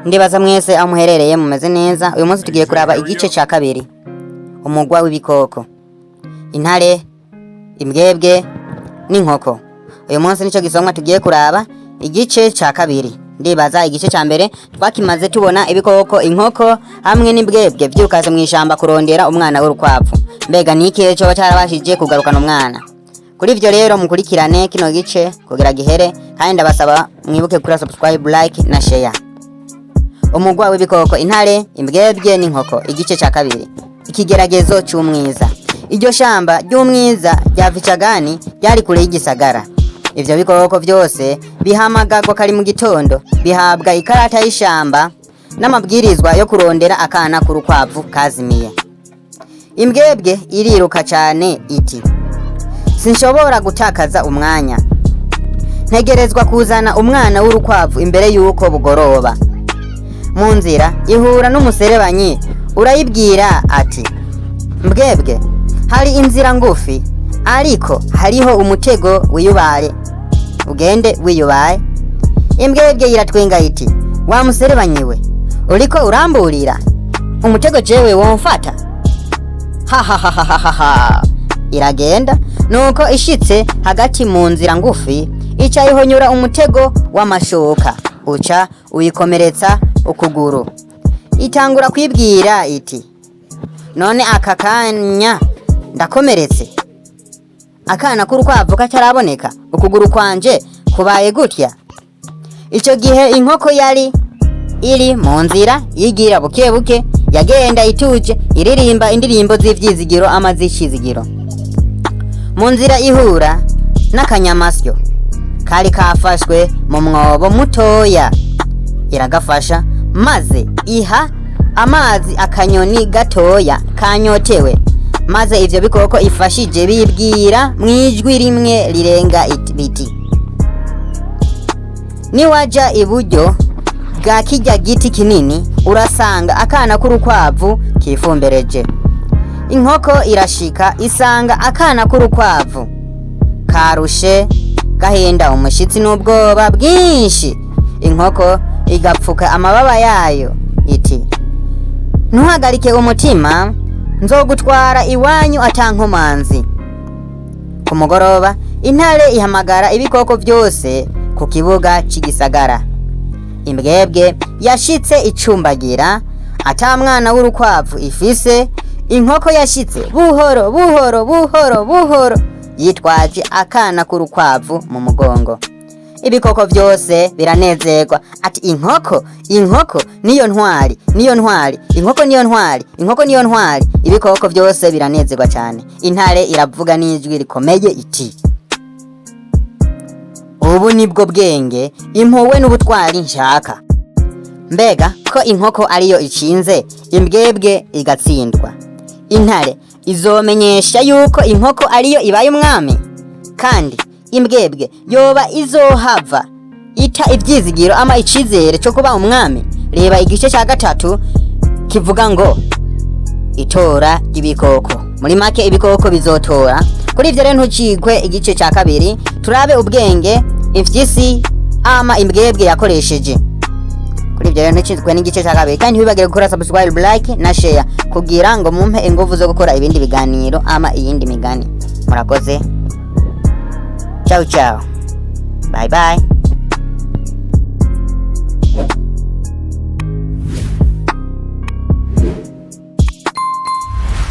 Ndibaza mwese aho muherereye mumeze neza. Uyu munsi tugiye kuraba igice ca kabiri, umugwa w'ibikoko, intare, imbwebwe n'inkoko. Uyu munsi nico gisomwa tugiye kuraba, igice ca kabiri. Ndibaza igice ca mbere twakimaze tubona ibikoko, inkoko hamwe n'imbwebwe, vyirukase mw'ishamba kurondera umwana w'urukwavu. Mbega ni ikihe coba carabashije kugarukana umwana? Kuri ivyo rero mukurikirane kino gice kugira gihere, kandi ndabasaba mwibuke kuri subscribe, like na share. Umugwa w'ibikoko, intare, imbwebwe n'inkoko, igice ca kabiri, ikigeragezo c'umwiza. Iryo shamba ry'umwiza rya Vicagani ryari kure y'igisagara. Ivyo bikoko vyose bihamagagwa kari mu gitondo, bihabwa ikarata y'ishamba n'amabwirizwa yo kurondera akana k'urukwavu kazimiye. Imbwebwe iriruka cane iti: "Sinshobora gutakaza umwanya, ntegerezwa kuzana umwana w'urukwavu imbere y'uko bugoroba." Mu nzira ihura n'umuserebanyi, urayibwira ati: "Mbwebwe, hari inzira ngufi, ariko hariho umutego, wiyubare, ugende wiyubaye." Imbwebwe iratwenga iti: "Wa muserebanyi we, uriko uramburira umutego, jewe womfata? Hahahahaha!" Iragenda. Nuko ishitse hagati mu nzira ngufi, ica ihonyura umutego w'amashoka, uca uyikomeretsa ukuguru. Itangura kwibwira iti: "None aka kanya ndakomeretse, akana k'urukwavu kataraboneka, ukuguru kwanje kubaye gutya." Ico gihe inkoko yari iri mu nzira yigira buke buke, yagenda ituje, iririmba indirimbo z'ivyizigiro ama z'icizigiro. Mu nzira ihura n'akanyamasyo kari kafashwe mu mwobo mutoya, iragafasha, maze iha amazi akanyoni gatoya kanyotewe. Maze ivyo bikoko ifashije bibwira mwijwi rimwe rirenga biti: "Niwaja iburyo bwa kirya giti kinini, urasanga akana k'urukwavu kifumbereje." Inkoko irashika, isanga akana k'urukwavu karushe, gahinda umushitsi n'ubwoba bwinshi. Inkoko igapfuka amababa yayo iti: "Ntuhagarike umutima, nzogutwara iwanyu atankomanzi." Ku mugoroba intare ihamagara ibikoko byose ku kibuga c'igisagara. Imbwebwe yashitse icumbagira, ata mwana w'urukwavu ifise. Inkoko yashitse buhoro buhoro buhoro buhoro, yitwaje akana k'urukwavu mu mugongo. Ibikoko byose biranezerwa ati: "Inkoko, inkoko niyo ntwari, niyo ntwari, inkoko niyo ntwari, inkoko niyo ntwari." Ibikoko byose biranezerwa cyane. Intare iravuga n'ijwi rikomeye iti: "Ubu nibwo bwenge, impuhwe n'ubutwari nshaka. Mbega ko inkoko ariyo icinze, imbwebwe igatsindwa, intare izomenyesha yuko inkoko ariyo ibaye umwami? Kandi imbwebwe yoba izohava ita ivyizigiro ama icizere cyo kuba umwami?" Reba igice cya gatatu kivuga ngo itora ry'ibikoko. Muri make ibikoko bizotora. Kuri ivyo rero ntucikwe igice cya kabiri, turabe ubwenge imfyisi ama imbwebwe yakoresheje. Kuri ibyo rero ntucikwe n'igice cya kabiri, kandi ntiwibagire gukora subscribe, like na share kugira ngo mumpe ingufu zo gukora ibindi biganiro ama iyindi migani. Murakoze, ciao ciao, bye bye.